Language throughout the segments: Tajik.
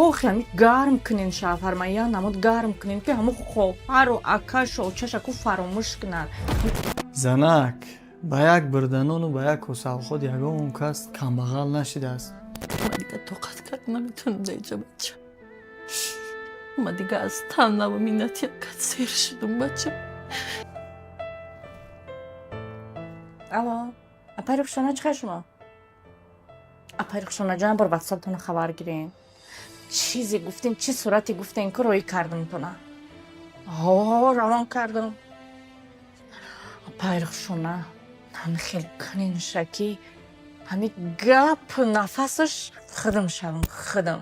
Охи, ҳами гарм кунен шавҳарма, я намуд гарм кунен, ки ҳамун хоҳару акашу очашаку фаромӯш кунад. Занак, ба як бирданону ба як косавход ягон кас камбағал нашидааст. Ма дига тоқат кард наметонам даиҷа, бача. Ма дига аз танаву миннати якат сер шудум, бача. Алло, апай Рухшона, чӣ хел шумо? Апай Рухшонаҷон, бор ватсаптона хабар гирен. Чизе гуфтем, чӣ сурате гуфтем, ки роӣ кардамтона? Ҳо, равон кардам. Апай Рухшона, ҳами хел куненша, ки ҳами гап нафасаш худам шавам, худам.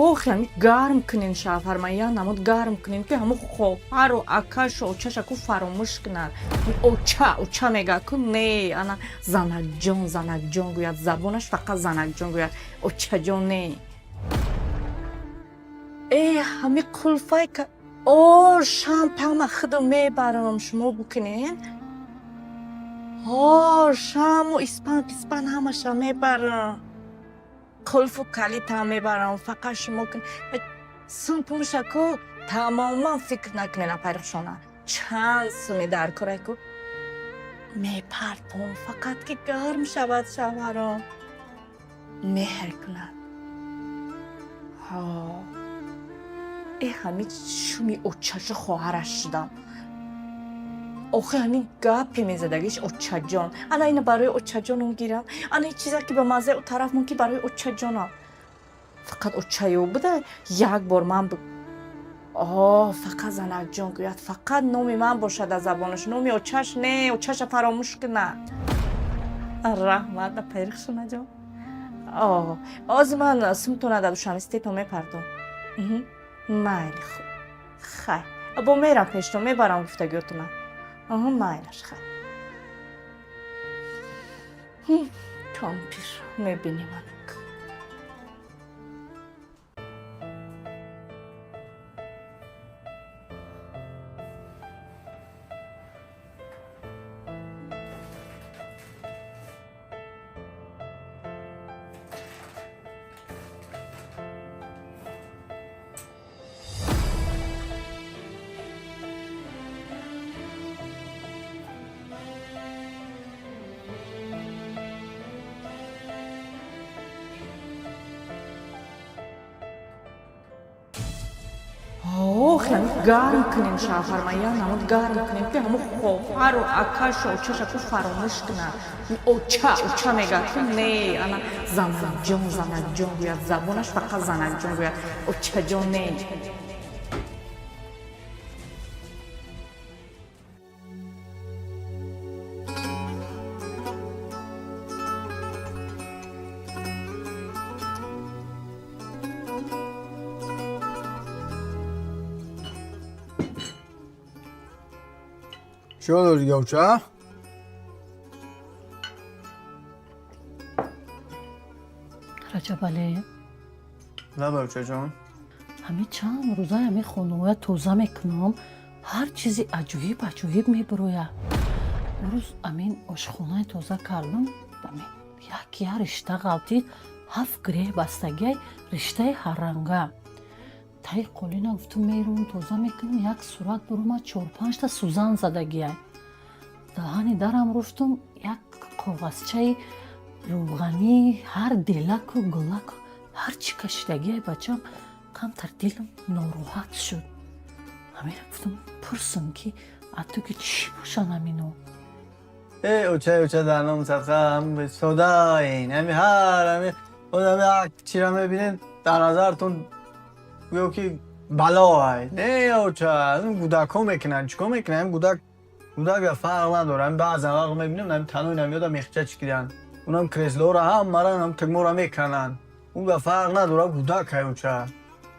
Охи, ҳами гарм кунен шавҳарма, я намуд гарм кунен, ки ҳамун хоҳару акашу очашаку фаромӯш кунад. Оча, оча мега ку, не, ана занакҷон, занакҷон гӯяд, забонаш фақат занакҷон гӯяд, очаҷон не. Э, ҳами қулфай о шампама худам мебарам, шумо бикунен. Ҳо, шаму испан писпан ҳамаша мебарам, қулфу калитам мебарам, фақат шумо кун. Сумпумшаку тамоман фикр накунен, апай Рухшона, чанд суми дар корайку мепартом, фақат ки гарм шавад шавҳаром, меҳр кунад. Ҳо, э, ҳами шуми очашу хоҳараш шудам. Охи, ҳамин гапе мезадагиш, очаҷон, ана ина барои очаҷоном гирам, ана ин чиза ки ба маззаи ӯ тараф мумкин барои очаҷонам, фақат очаё буда як бор ман о фақат занакҷон гӯяд, фақат номи ман бошад аз забонаш, номи очаш не, очаша фаромӯш кунад. Раҳмат, апай Рухшонаҷон. О, ҳозир ман сумтона дар душанбе мепартом. Майли, хуб, хай, бо мерам пештон, мебарам гуфтагиётона. Аҳа, майлаш, хай. Кампир мебинем анак. Охи, ҳами гарм кунен шавҳарма, я намуд гарм кунен, ки ҳамун хоҳару акашу очашаку фаромӯш кунад. Оча, оча мега ку, не, ана занакҷон, занакҷон гӯяд, забонаш фақат занакҷон гӯяд, очаҷон не. Чӣ дори, говча? Раҷабалӣ. Лаба, очаҷон. Ҳами чанд рӯза ҳами хонаоя тоза мекунам, ҳар чизи аҷоиб аҷоиб мебирояд. Рӯз амин ошхонаи тоза кардам, амин як я ришта ғалтид, ҳафт гиреҳ бастагиай, риштаи ҳарранга. Таи қолина гуфтум, мерум тоза мекунам, як сурат буромад, чор-панҷта сӯзан задагиай. Даҳани дарам руфтум, як коғазчаи рӯғанӣ, ҳар делаку гулаку ҳар чӣ кашидагиай. Бачам, камтар дилам нороҳат шуд. Ҳамира гуфтум, пурсум, ки ату ки чӣ бошанд ҳамино. Э, оча, оча, дар ном садқа, содаин ҳами ҳар ҳами одами як чира мебинед, дар назартон гӯё ки балоай. Не, оча, гудакҳо мекунанд, чӣ кор мекунанд? Гудак гудак фарқ надорад. Баъзан вақт мебинам, ҳами танои намеода мехча чикиданд, унам креслоро ҳамара ҳам тугморо мекананд. Ӯ ба фарқ надорад, гудакай, оча.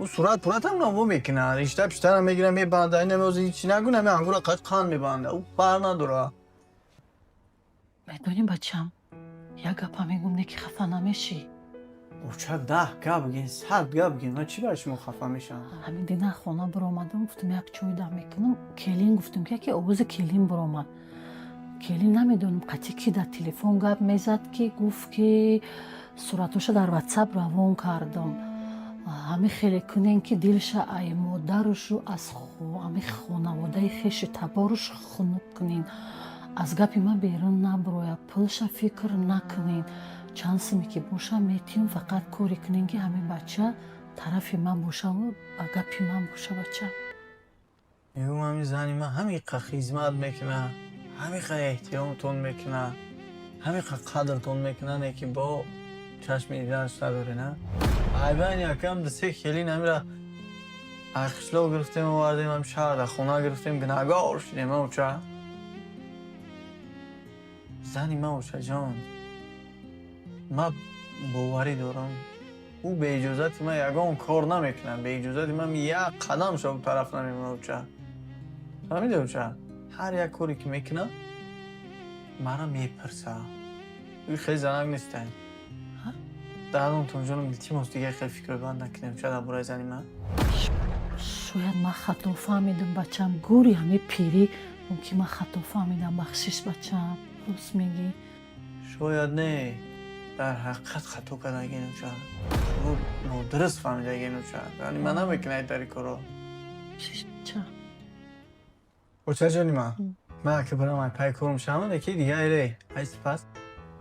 Ӯ сурат пуратам наво мекунад, ришта пиштара мегирад, мебанда, инамози ҳичи нагӯ, ҳами ангура қад қанд мебанда, ӯ фарқ надорад. Медонӣ, бачам, як гапа мегум, не ки хафа намешӣ? Оча, 10 гап бигин, 100 гап бигин, ман чӣ барои шумо хафа мешавам? Ҳамин дина хона биромадам, гуфтум, як чой дам мекунам. Келин, гуфтум, ки яке овози келин биромад. Келин, намедонам, қатъи ки дар телефон гап мезад, ки гуфт, ки Суратоша дар Ватсап равон кардам. Ҳами хеле кунен, ки дилша ай модарушу аз ҳами хонаводаи хеши таборуш хунук кунен. Аз гапи ман берун наброя, пулша фикр накунен. Чанд суме ки боша, метиҳм, фақат коре кунен, ки ҳамин бача тарафи ман бошаву ба гапи ман боша, бача. Мегӯм, ҳамин зани ман ҳамиқа хизмат мекуна, ҳамиқа эҳтиромтон мекуна, ҳамиқа қадртон мекуна, не ки бо чашми диданаш надоре, на? Айбайн якам ду-се хелин ҳамира ай қишлоқ гирифтем, овардем, ҳам шаҳрда хона гирифтем, гунаҳгор шудем, оча. Зани ман, очаҷон, ман боварӣ дорам, ӯ беиҷозати ман ягон кор намекунад, беиҷозати ман як қадам шо тараф намемонад, оча. Фаҳмиди, оча? Ҳар як коре ки мекунад, мара мепурсад. Ӯ хеле занак нестай. Дардонтон ҷонам, илтимос, дигар хеле фикрҳои бад накунем, ча, дар бораи зани ман. Шояд ман хато фаҳмидам, бачам. Гӯри ҳами пирӣ, мумкин ман хато фаҳмидам. Бахшиш, бачам, рост мегӣ. Шояд не, дар ҳақиқат хато кардагин, оча. Шумо нодуруст фаҳмидагин, оча. Яъне ман намекунам дар ин корро. Бахшиш, бачам. Очаҷони ман, ман ки барам ай пай корм шавам, ки дигар эре ай сипас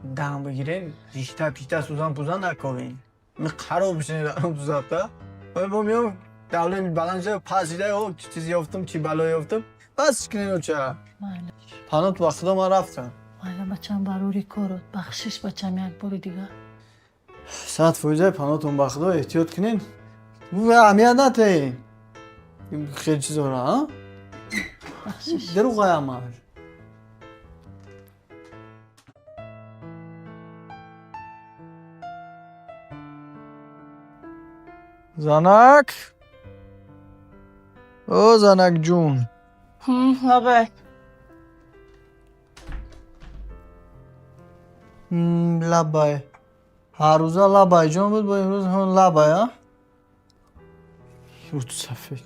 дам бигирем, ришта пишта, сӯзан пӯзан наковем. Ми қарор бишинем даром тузабта. Бо миём, давлени баланд шуда, пас шида, о, чӣ чиз ёфтам, чӣ бало ёфтам. Бас кунем, оча. Майла. Панот ба худо, ман рафтам. Майла, бачам, барори корот. Бахшиш, бачам, як бори дигар. 100% панотон ба худо, эҳтиёт кунен. Аҳамият натеҳен хеле чизора, а? Бахшиш. Дурӯғ ҳамаш. Занак, о занак ҷун. Лабай. Лабай, ҳаррӯза лабай ҷон буд, бо имрӯз ҳон лабай, а юрту сафед.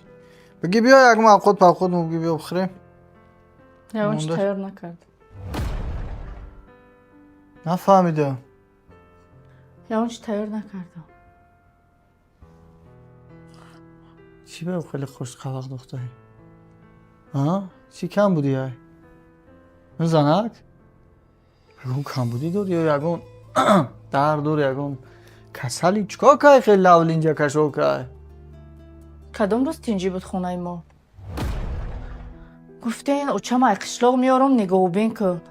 Бигӣ, биё, як мавқот павқот муги, биё бихӯрем. Ягон чи Монда. тайёр накард. Нафаҳмидам. Ягон чи тайёр накардам. Чӣ ба хеле хушқабақ духтари, а чӣ кам будӣ, ай занак? Ягон камбудӣ дор ё ягон дард дор, ягон касали? Чикор кай, хеле лавлинҷа кашол кай? Кадом рӯз тинҷӣ буд хонаи мо? Гуфтен, очама ай қишлоқ меорам, нигоҳубин кун.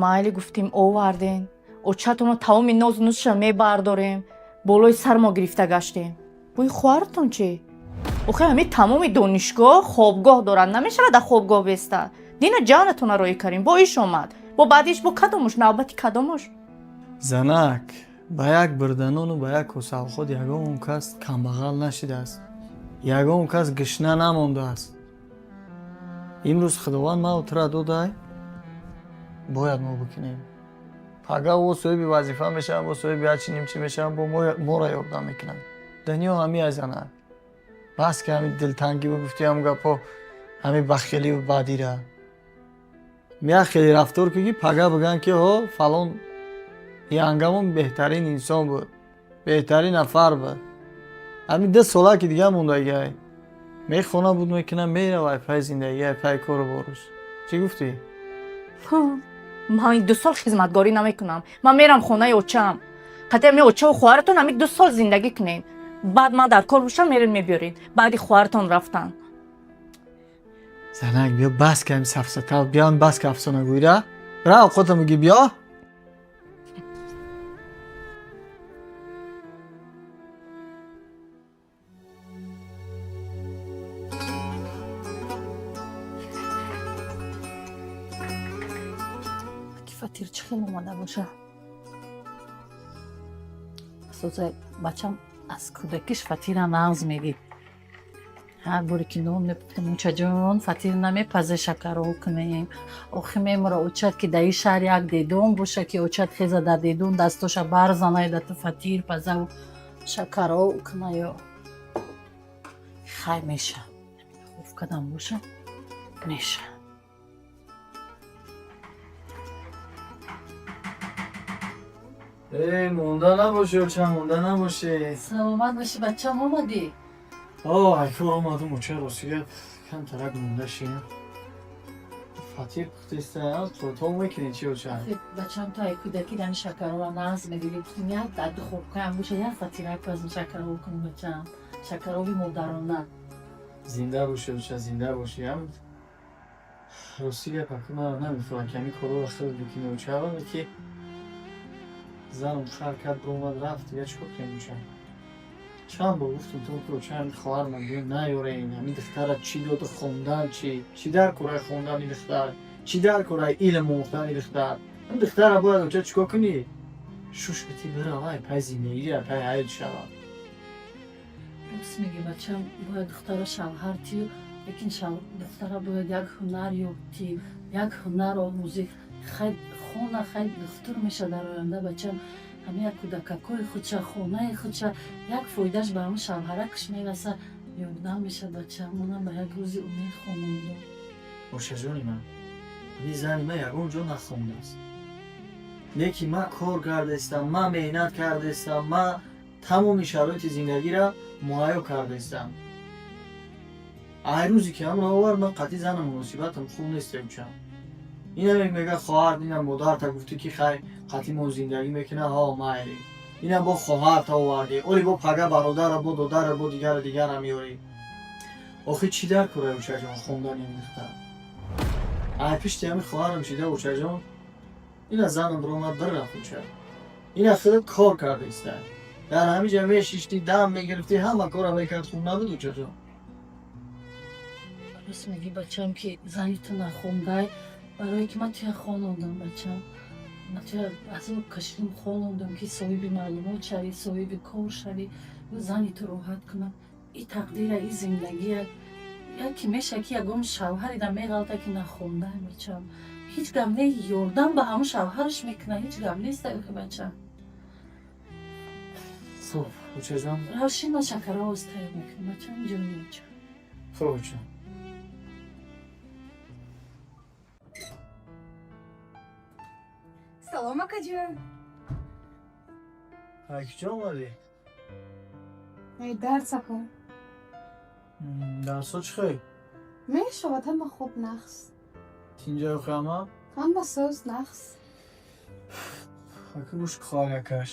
Майли, гуфтем, оварден. Очатонро тамоми нозу нузша мебардорем, болои сар мо гирифта гаштем. Бӯи хоҳартон чӣ? Охи ҳамин тамоми донишгоҳ хобгоҳ дорад, намешавад дар хобгоҳ бестад. Дина ҷанатона роӣ кардем, бо иш омад, бо баъдиш бо кадомуш, навбати кадомуш? Занак, ба як бирданону ба як косавхот ягон кас камбағал нашидааст, ягон кас гишна намондааст. Имрӯз Худованд ман тура додай, бояд мо бикунем. Пага о соҳиби вазифа мешавам, бо соҳиби ҳарчи нимчи мешавам, бо моро ёрдам мекунам. Дунё ҳами ай, занак. Бас ки ҳами дилтангиву гуфти, ҳам гапҳо, ҳами бахеливу бадира. Як хеле рафтор ки пага бигӯянд, ки ҳо, фалон янгамон беҳтарин инсон буд, беҳтарин нафар буд. Ҳамин 2 сола ки дига мондагиай, мехона буд, мекунам, мерава ай пай зиндагӣ, ай пай кору боруш. Чӣ гуфтӣ? Ман ин 2 сол хизматгорӣ намекунам. Ман мерам хонаи очаам. Қатъи ами очаву хоҳаратон ҳамин 2 сол зиндагӣ кунед. Баъд ман дар кор бошам, мерен мебиёред. Баъди хоҳаратон рафтан. Занак, биё, бас ки ҳами сафсата, биён, бас ки афсонагӯира. Бира, овқота мегӣ, биё. Ки фатир чӣ хел омада боша? Соза, бачам аз кӯдакиш фатира нағз медид. Ҳар боре ки нон мепухтам, очаҷон, фатир намепазе, шакарол кунем. Охи мемура очад, ки дар ин шаҳр як дедон боша, ки очад хеза дар дедон дастоша барзанай, да ту фатир пазаву шакарол кунаю. Хай, меша, хуф кадам боша, меша. Эй, монда набошӣ, оча, монда набошӣ. Саломат бошӣ, бачам, омадӣ? О, айкор омадум, оча, ростига камтарак монда шин. Фатир пухтеста, то мекунӣ чи, оча? Бачам, ту ай кӯдакӣ дани шакарова нағз медидӣ. Гуфтим, як дар духовкаам боша, як фатирак пазм, шакаров кунем, бачам. Шакарови модарона. Зинда бошӣ, оча, зинда бошӣ. Ам ростига паку ман намефаҳмам ки ҳамин корро хел бикунӣ, оча, вале ки занам хар кард, биромад, рафт, дига чӣ кор кунем, оча? Чанд бор гуфтум то ки оча, ҳамин хоҳарам биё наёрен, ҳамин духтара чӣ доду хондан, чӣ дар кораи хондани духтар, чӣ дар кораи илм омӯхтани духтар? Ҳамин духтара бояд, оча, чӣ кор кунӣ? Шуш бити биравай пай зиндагия, пай ҳаёт шавад. Рост мегӣ, бачам, бояд духтара шавҳар тию, лекин духтара бояд як ҳунар ёбтӣ, як ҳунар омӯзӣ. Хай хона, хай духтур меша дар оянда, бачам. Ҳама як кӯдакакҳои худша, хонаи худша, як фоидааш ба ҳамн шавҳаракаш мераса, ёрдам меша, бачам. Онам ба як рӯзи умед хононду. Очаҷони ман, ҳамин зани ман ягон ҷо нахондааст, лекин ман кор кардаистам, ман меҳнат кардаистам, ман тамоми шароити зиндагиро муҳайё кардаистам. Ай рӯзе ки ҳамро овард, ман қатъи занам муносибатам хуб нест, оча. Инам мега хоҳар, инам модарта гуфтӣ ки хай қатъи мо зиндагӣ мекуна, ҳо майли. Инам бо хоҳарта овардӣ, оли бо пага бародара, бо додара, бо дигару дигара меёрӣ. Охир чӣ дар кораи, очаҷон, хондани ин духтар? Ай пишти ҳамин хоҳарам шида, очаҷон, ина занам биромад, бирафт, оча. Ина худат кор кардаиста. Дар ҳамин ҷа мешиштӣ, дам мегирифтӣ, ҳама корро мекард, хуб набуд, очаҷон? Рост мегӣ, бачам, ки зани ту нахондай, барое ки ман туя хонондам, бачам. Ман туя азоб кашидам, хонондам, ки соҳиби маълумот шавӣ, соҳиби кор шавӣ, зани ту роҳат кунам. И тақдира, и зиндагия яке меша, ки ягон шавҳаре меғалта, ки нахондай, бачам. Ҳеҷ гап не, ёрдам ба ҳамон шавҳараш мекуна, ҳеҷ гап нест, охи, бачам. Хуб, очаҷон. Равшин, ман шакаровоз тайёр мекунам, бачам, ҷони оча. Хуб, оча. Салом, акаҷон. Ай куҷо омадӣ? Ай дарс, ака. Дарсҳо чӣ хел? Мешавад, ҳама хуб, нағз. Тинҷаю ҳама? Ҳама соз, нағз. Ака, гӯш, хоҳаракаш.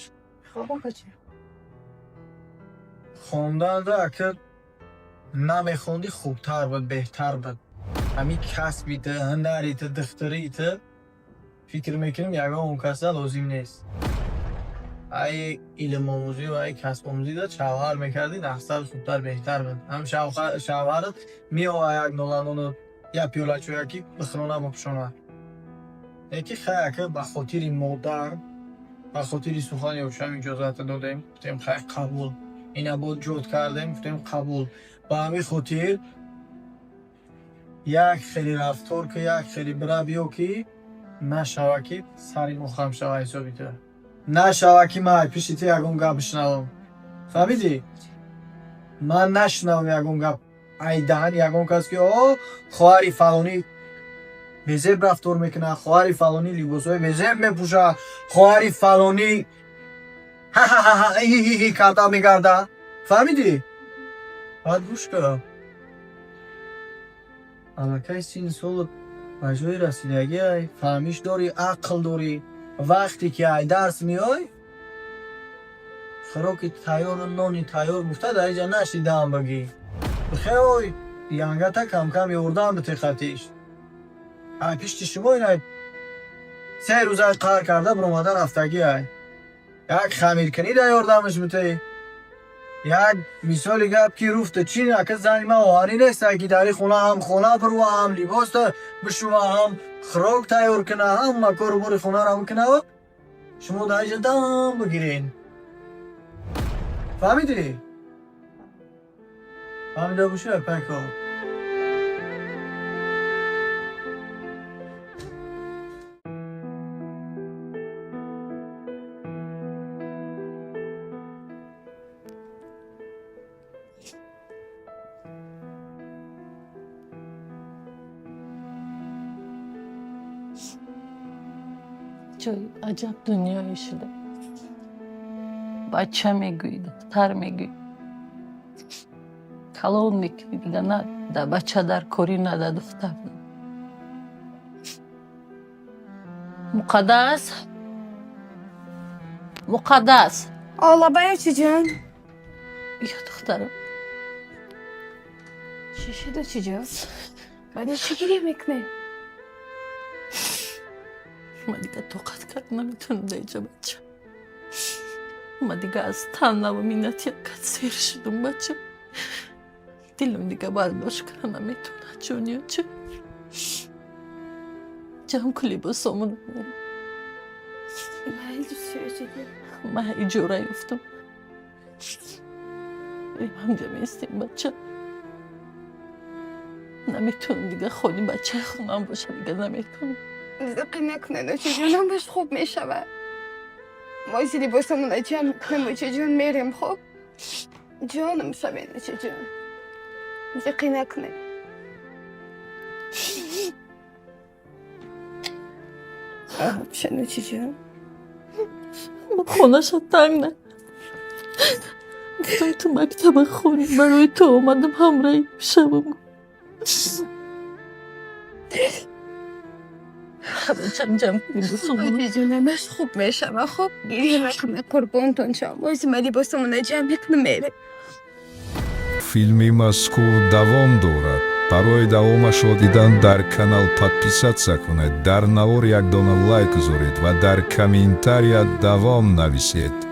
Хуб, акаҷон. Хонданро ака намехондӣ, хубтар буд, беҳтар буд. Ҳамин касби ту, ҳунари ту, духтурии ту, фикр мекунем, ягон каса лозим нест. Ай илмомӯзӣ ва ай касбомӯзӣ да шавҳар мекардӣ, нағзтар, хубтар, беҳтар буд. Ҳам шавҳарат меова як ноланону як пиёла чоя ки бихӯрона, бипӯшона. Лекин хай, ака, ба хотири модар, ба хотири сухани очам иҷозата додем, гуфтем хай, қабул. Ина бо ҷод кардем, гуфтем қабул. Ба ҳамин хотир як хеле рафтор ки, як хеле бира биё, ки нашава ки сари мо хам шава ҳисоби ту. Нашава ки ман пиши ту ягон гап бишнавам. Фаҳмидӣ? Ман нашунавам ягон гап ай даҳани ягон кас, ки о хоҳари фалонӣ безеб рафтор мекунад, хоҳари фалонӣ либосҳои безеб мепӯшад, хоҳари фалонӣ ҳа-ҳа-ҳа ҳи карда мегардад. Фаҳмидӣ? Баъд гӯш кун. Аллакай синну солат ба ҷое расидагиай, фаҳмиш дорӣ, ақл дорӣ. Вақте ки ай дарс меой, хӯроки тайёру нони тайёр гуфта дар инҷа нашти дам бигӣ. Бихе ой, янгата камкам ёрдам бите қатиш. Ай пишти шумо ина 3 рӯза қаҳр карда биромада рафтагиай. Як хамиркунӣ да ёрдамаш бите. Як мисоли гап ки руфта чин, ака, зани ман оҳанӣ нестай, ки дар ин хона ҳам хона бирува, ҳам либоста бишува, ҳам хӯрок тайёр куна, ҳама кору бори хонаро бикунава, шумо дар инҷа дам бигирен. Фаҳмидӣ? Фаҳмида бошӣ, пайкор. Чой аҷаб дунёе шуда. Бача мегӯӣ, духтар мегӯӣ. Калон мекунӣ, дига на да бача дар корӣ, на да духтар. Муқаддас, Муқаддас. Олабай, очаҷон. Биё, духтарам. Чӣ шуд, очаҷон? Баъди чӣ гиря мекунед? Ман дига тоқат кард наметавонам дар инҷа, бача. Ман дига аз танаву миннати якат сер шудум, бача. Дилам дига бардошт карда наметавонад, ҷони оча. Ҷамъ ку либосомон. Майли, очаҷон. Ман иҷора ёфтам. Ҳамҷа меистем, бача. Наметавонам дига, хони бачаи худам боша, дига наметавонам. Зиқӣ накунед, очаҷон, ҳамаш хуб мешавад. Мо изи либосамона ҷамъ мекунем, очаҷон, мерем, хуб? Ҷоном шавед, очаҷон. Зиқӣ накунед. Шен, очаҷон. Хонаша танг на. Гуфтам, ту мактаба хонӣ, барои ту омадам ҳамраҳи шавам. Бачам, ҷамъ ку либосомона. Очаҷон, ҳамаш хуб мешавад, хуб? Гиря накунед, қурбонтон шавам. Мо изи ма либосамона ҷамъ мекунем, мерем. Филми мазкур давом дорад. Барои давомашро дидан дар канал подписаться кунед, дар навор як дона лайк гузоред ва дар комментария давом нависед.